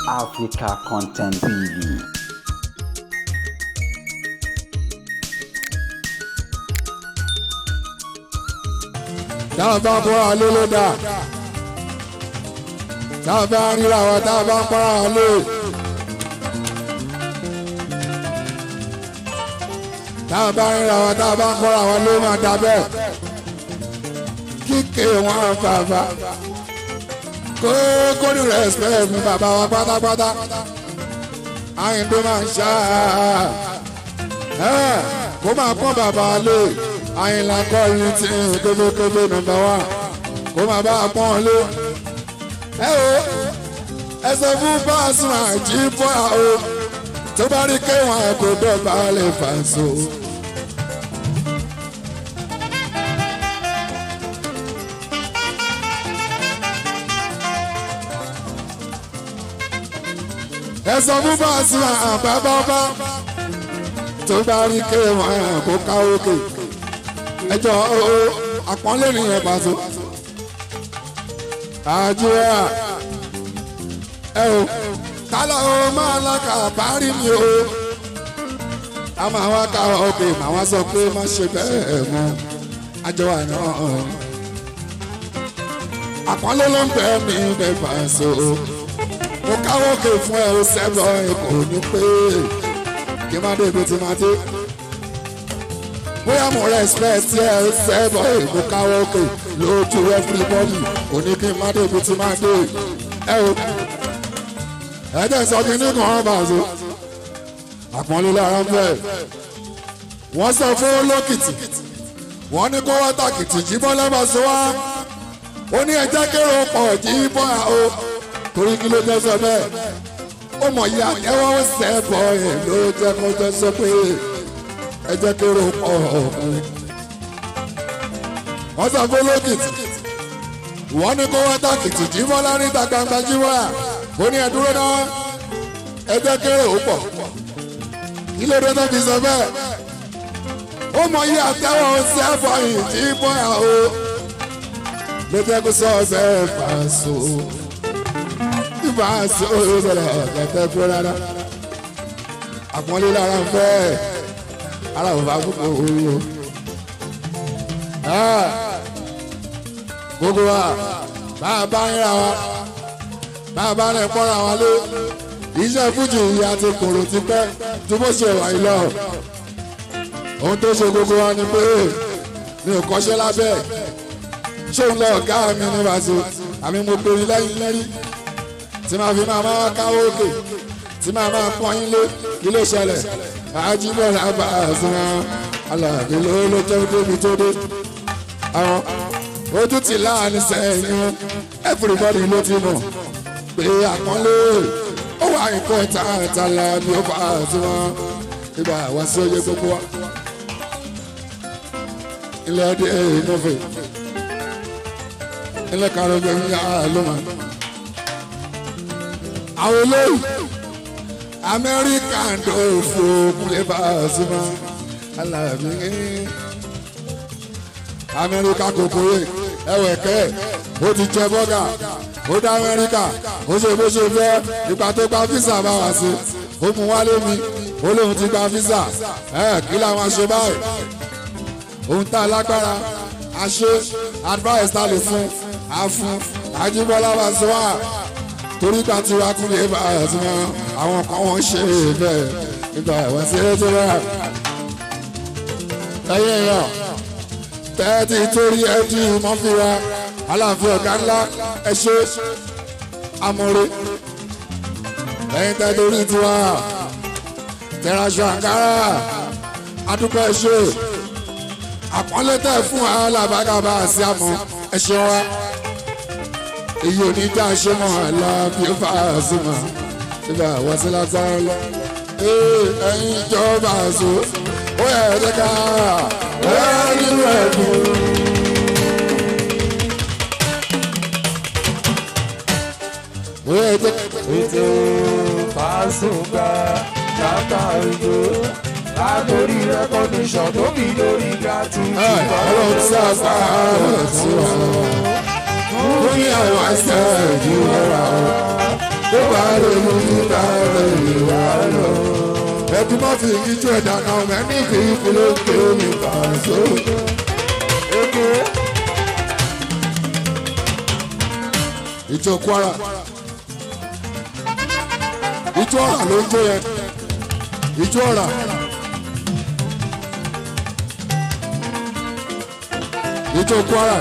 Africa Content TV. Tá a bá bọ́ wa lé ló dà, tá a bá ríra wa, tá a bá ń para wa lé, tá a bá ríra wa, tá a bá ń kọ́ra wa ló máa dà bẹ́ẹ̀. Kíkè wọn bàbá kó kó ní respect fún bàbá wa pátápátá. Àyìndó máa ń ṣá ẹ kó máa pọ́n bàbá lé. Àyìnlá kọ́rin tí kébékébé number one, kó máa bá a pọ́n lé. Ẹ o, ẹ sọ fún Pasuma Jíbọ́lá o, tó bá rí kéwọn kò dọ̀bálẹ̀ fàṣọ. Ẹ sọ fún Pasuma àbábábá, tó bá rí kéwọn kó káwókè. Ẹjọ́ o, àpọ́nlé nìyẹn pàṣẹ. Àjùwà ẹ o, kálá o máa lákà bá rí mi o. A máa wá ká òkè, màá wá sọ pé má ṣe bẹ́ẹ̀ mọ́. Àjọwà náà. Àpọ́nlé ló ń bẹ́ mi bẹ́ẹ̀ pàṣẹ o. Mo káwọ́ òkè fún ẹ o, sẹ́bọ̀ kò ní pé kí n má débi tí má dé. Bóyá mo respect ẹ o, sẹ́bọ̀, mo káwọ́ òkè lójú everybody, kò ní kí n má débi tí má dé. Ẹ o, ẹ jẹ́ sọ kí ní kàn án bàṣọ. Àpọ́nlé lára ń bẹ̀. Wọ́n sọ fún Lókìtì, wọ́n ní kó wá tàkìtì Jíbọ́lá Paso wá. Ó ní ẹjẹ́ kérò pọ̀ Jíbọ́lá o. Torí kí ló jẹ́ sọ bẹ́ẹ̀? Ó mọ̀ yí àtẹ́wọ́ sẹ́bọ̀ ẹ̀ ló jẹ́ kó jẹ́ sọ pé ẹjẹ́ kérò pọ̀ ọkùnrin. Wọ́n sọ fún Lókìtì, wọ́n ní kó wá tàkìtì Jíbọ́lá níta gbangba Jíbọ́lá. Ó ní ẹ dúró náà, ẹjẹ́ kérò pọ̀. Kí ló dé tó fi sọ bẹ́ẹ̀? Ó mọ iye àtẹ́wọ́ sẹ́fọ̀ Jíbọ́lá o. Ló jẹ́ kó sọ ọ̀sẹ̀ Paso. Paso sọ̀rọ̀ kẹ̀kẹ́ fún rárá. Àpọ́nlé lára ń fẹ́. Ara ò bá púpọ̀ owó. Gbogbo wa, bá a bá ń ra wa, bá a bá ń pọ́nra wa lé. Iṣẹ́ fújì ìyá ti kòrò ti pẹ́ tí bó ṣe wà yìí lọ. Ohun tó ṣe gbogbo wa ni pé mi ò kọ́ṣẹ́ lábẹ́. Ṣé òun lọ ọ̀gá mi ní Paso? Àmì mo pè é lẹ́yìn lẹ́rí. Tí màá fi máa máa káwọ́ òkè, tí màá máa pọ́n yín lé, kí ló ṣẹlẹ̀? Àjíbọ̀lá Pasuma Alábí ló ló jẹ́ débi tó dé. Àwọn ojú ti láàánú sẹ́yìn, everybody ló ti mọ̀ pé àpọ́nlé ó wà nǹkan tààtàlà bí ó Pasuma ibà wá sí oyè gbogbo wa. Ilé ọdẹ ìnúfẹ̀ ilé karùn-ún ń yá ló mà. Àwọn olóyè Amẹ́ríkà ń dòfò Kúnlé Pasuma Alábí. Amẹ́ríkà kòkòrò ẹ̀wẹ̀kẹ́ ó ti jẹ bọ́gà, ó dá Amẹ́ríkà, ó ṣe bó ṣe fẹ́. Ìgbà tó gba físà bá wá sí, ó mú wálé mi, ó lóun ti gba físà. Ẹ kí làwọn aṣọ báyìí? Ohun tá a lágbára aṣọ advice tá a lè fún a fún Àjíbọ́lá Pasuma. Torí gba tiwa Kúnlé Pasuma, àwọn kan wọ́n ṣe bẹ́ẹ̀ nígbà wọ́n ṣe é tó bá. Ẹyẹ èèyàn tẹ́tí torí ẹtí mọ́fìrà aláàfin ọ̀gá ńlá, ẹ ṣe amúre. Ẹ̀yin tẹ́ torí tiwa tẹ̀raṣọ àǹkárá, adúpẹ́, ẹ ṣe àpọ́nlé tẹ̀ fún alábàgàbà àti àmọ́, ẹ ṣe wa. Èyí ò ní já ṣe mọ́ Alábí Pasuma nígbà wọ́n sí látara lọ. Ẹ̀yin ìjọba àṣọ ó yẹ ẹ jẹ́ ká ẹ nínú ẹ̀dùn. Ó yẹ ẹ jẹ́ Ètò Pasuma látàrígbó látòrí recognition tó fi lórí gratitude. Ọlọ́run tí a bá tí wọ́n fún ní àwọn ẹsẹ̀ ìjìnlẹ̀ tó bá lè mú mi. Ẹ̀dùn má fi ijó ẹ̀dá náà mẹ́ni fi ìpínlẹ̀ òkè mi Paso. Ìjọ Kwara. Ìjọ ọ̀rà ló ń jó yẹn. Ìjọ ọ̀rà. Ìjọ Kwara.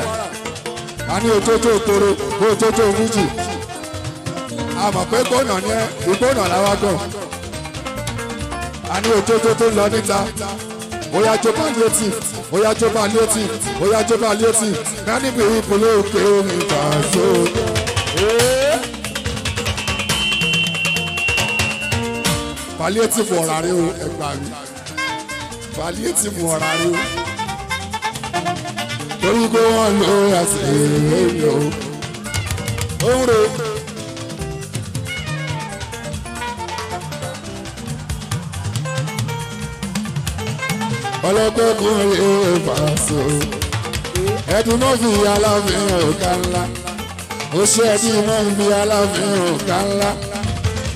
A ní òtótó òtoro, òtótó fújì. A mọ̀ pé gbóná ni ẹ́, ìgbóná làwa gàn. A ní òtótó tó ń lọ níta. Bóyá jó palliative, bóyá jó palliative, bóyá jó palliative. Many people ló ké mi Paso. Palliative ọ̀rà rẹ o, ẹ gbà mí. Palliative ọ̀rà rẹ o. Torí pé wọ́n lo àṣẹ èmi o. Ó ń ro. Ọlọ́pẹ́ kún lè Paso. Ẹ̀dùn mọ́ fi aláàfin ọ̀gá ńlá. Ó ṣe ẹ̀dùn mọ́ fi aláàfin ọ̀gá ńlá.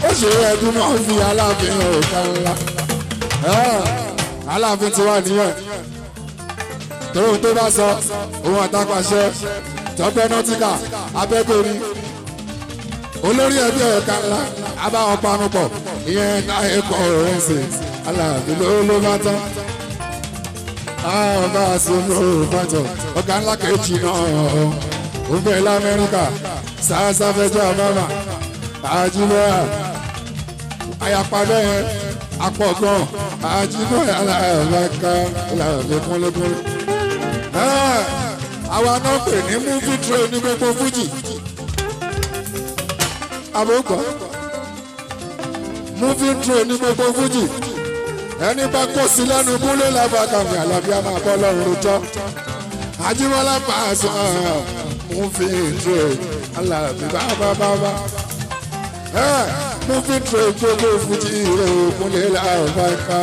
Ó ṣe ẹ̀dùn mọ́ fi aláàfin ọ̀gá ńlá. Aláàfin ti wà níyẹn. Torí tó bá sọ, òun àtàpàṣẹ, tọ́pẹ́ nọ́tíkà, abẹ́kọ̀rí. Olórí ẹbí ọ̀gá ńlá, abáwọn panupọ̀, ìyẹn náà ẹ̀kọ́ òrẹ́sì. Aláàfin ló bá tán. Bá a sọ fún òbátọ̀ ọ̀gá ńlá kejì náà ó bẹ̀ lamẹ́ríkà sáfẹ́jọ́ àbámà àjùmọ̀yà àyàpá bẹ́ẹ̀ apọ̀gàn àjùmọ̀yà aláàbáká aláàbẹ̀ kúnlẹ́kúnlẹ́. Àwa náà pè ní múfì train ní gbogbo fújì àbókọ́ múfì train ní gbogbo fújì. Ẹni bá kó sí lẹ́nu kúlé lábàkàmì àlàbí àmà bọ́ lọ́rùn rojọ́. Ajíbọ́lá Paso moving train alábí bábábábá. Moving train gbogbo fújì rẹ̀ kúlé lábàkà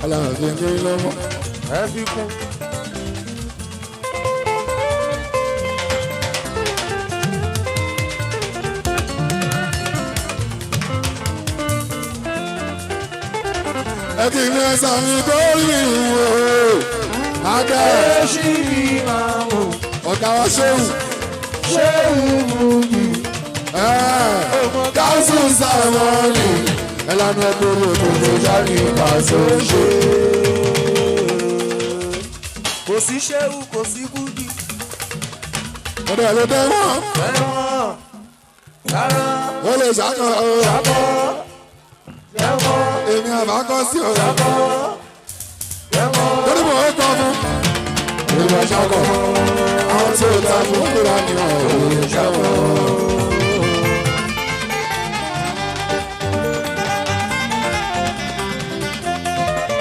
alábí ní lọ́mọ. Ẹ fi kún. Ẹbí mi ẹsẹ̀ mi kórì wò ó. Adé Ṣé bí máa mú? ọ̀gá wa ṣéwù. Ṣé ìmú mi? Káṣù sàmọ́ọ̀nì. Ẹlànà ẹgbẹ́ orí òkòtò jáde Paso ṣe. Kò sí ṣéwù, kò sí búdì. Ọ̀dọ̀ ló dé wọ́n. Ẹ̀wọ̀n. Rárá. Ó lè ṣàkàn ọ́. Jábọ̀. Ẹ̀wọ̀n. Èmi àbákọ́ sí ọ̀rọ̀. Jábọ̀. Ẹ̀wọ̀n. Torí mo ń kọ́ fún. Ìwà ṣàkọ̀. Àwọn tí ó ta fún kúrò ní ọ̀rọ̀ ṣàkọ̀.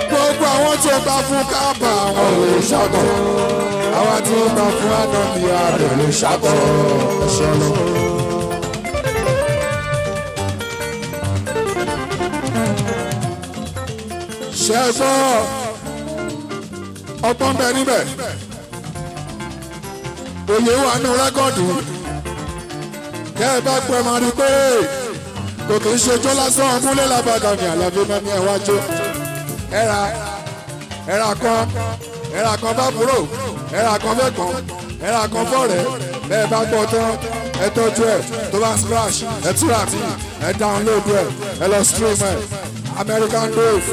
Gbogbo àwọn tí ó ta fún kábà àwọn ò ṣàkọ̀. Àwọn tí ó ta fún ànábì àdè lè ṣàkọ̀. Ẹ̀ṣẹ̀ lọ. Ṣẹ́gbọ́ ọgbọ́n bẹ níbẹ̀. Òye wà nù rẹ́kọ̀dù. Kẹ́ ẹ bá pẹ́ máa rí pé kò kì í ṣe jó lásán múlẹ̀ lábàdàmì àlàbí mẹ́mí ẹ̀ wájú. Ẹ̀rà ẹ̀rà kan ẹ̀rà kan bá búrò ẹ̀rà kan fẹ́gbọ́n ẹ̀rà kan fọ̀rẹ́ bẹ́ẹ̀ bá gbọ́ tán ẹ tọ́jú ẹ̀ tó bá ń scratch ẹ túra mí ẹ download ẹ ẹ lọ stream ẹ American Dove